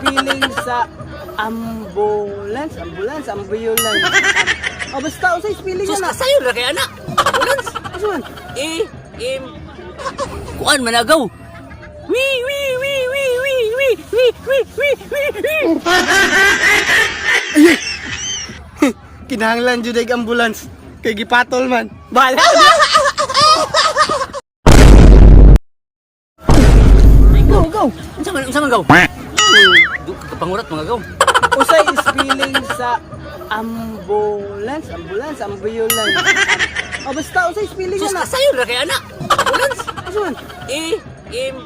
Spelling sa ambulance, ambulance, ambulance. Oh, basta unsay spelling Sus, na? kasayo ra kay ana. Ambulance. Asa man? E M Kuan managaw. Wi wi wi wi wi wi wi wi wi wi wi. Kinahanglan jud ay ambulance kay gipatol man. Bahala. Go, go. Unsa man gaw? Du kapangurat mga gaw. Unsay spelling sa ambulance, ambulance, ambulance. Oh, basta unsay spelling Sus, na? kasayo ra kay ana. Ambulance. Asa man? E M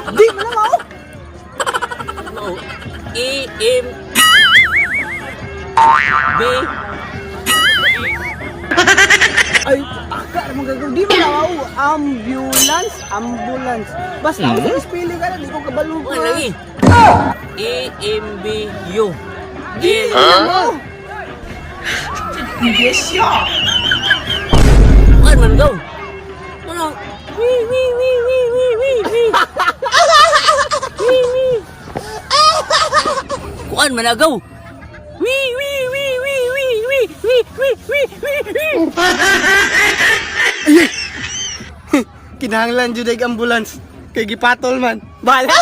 Di man na mao. No. E M B Ay, aka mga gagaw. Di man na mao. Ambulance, ambulance. Basta unsay spelling ka na, di ko kabalo. Kuan lagi. E M B U. Di L man na mao. Kuan man gaw. Ano? Wi wi wi wi wi wi wi. Wi wi. Kuan managaw. Wi wi wi wi wi wi wi wi wi wi wi. Kinahanglan jud ay ambulance kay gipatol man. Bahala.